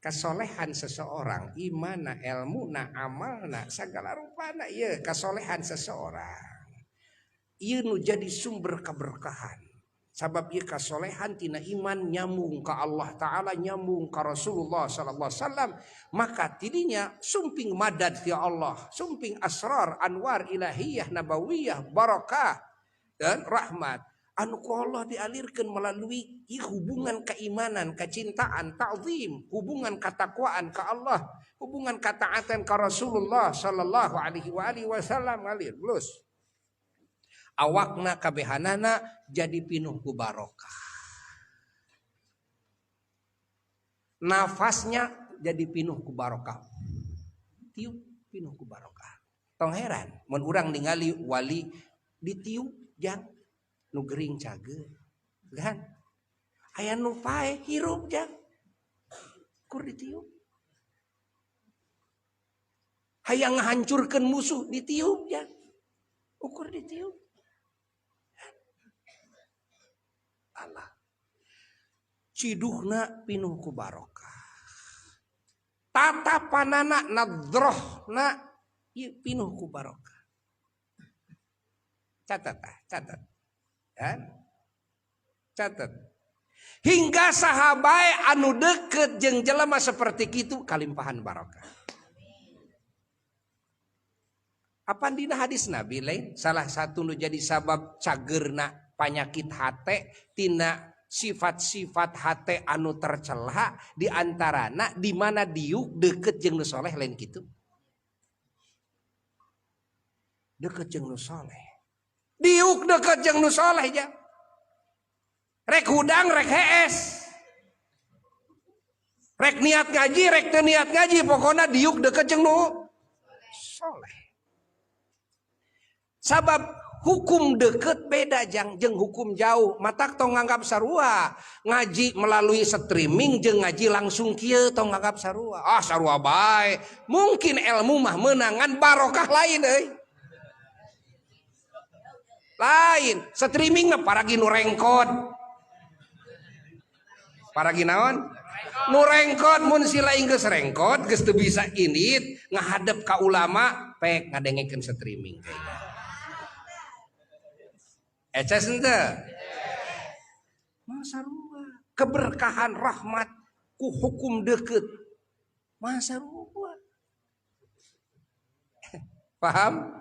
Kasolehan seseorang, imana, ilmuna, amalna, segala rupana ieu kasolehan seseorang. Ieu nu jadi sumber keberkahan. Sabab ieu kasolehan tina iman nyambung ka Allah Ta'ala, nyambung ka Rasulullah sallallahu alaihi wasallam, maka tidinya sumping madad ti Allah, sumping asrar, anwar ilahiyah, nabawiyah, barakah dan rahmat anu ku Allah dialirkan melalui hubungan keimanan, kecintaan, ta'zim, hubungan ketakwaan ke Allah, hubungan ketaatan ke Rasulullah sallallahu alaihi wa alihi wasallam ngalir lus. Awakna kabehanana jadi pinuh ku barokah. Nafasnya jadi pinuh ku barokah. Tiup pinuh ku barokah. Tong heran mun urang ningali wali ditiup jang nu gering cager kan aya nu pae hirup jang kur ditiup, hayang ngahancurkeun musuh ditiup jang ukur ditiup. Allah ciduhna pinuh ku barokah, tatapanana nadrohna pinuh ku barokah. Catat ah, catat. Kan? Catat. Hingga sahabai anu deket jeung jelema seperti kitu kalimpahan barokah. Apa dina hadis Nabi lain salah satu nu jadi sabab cagerna panyakit hate tina sifat-sifat hate anu tercela di antarana di mana diuk deket jeung nu soleh lain kitu. Deket jeung nu soleh. Diuk deket jeung nu soleh ja. Rek hudang rek hees. Rek niat ngaji rek teu niat ngaji pokona diuk deket jeung nu soleh. Sabab hukum deket beda jang jeung hukum jauh. Matak tong nganggap sarua. Ngaji melalui streaming jeung ngaji langsung kieu tong nganggap sarua. Ah sarua bae. Mungkin ilmu mah meunangan barokah lain euy. Lain streaming mah paragi nu rengkot. Paragi naon? Nu rengkot mun sila geus rengkot geus teu bisa indit ngahadep ka ulama pek ngadengekeun streaming kayaknya. Eces henteu? Masarua keberkahan rahmat ku hukum deket. Masarua. Paham?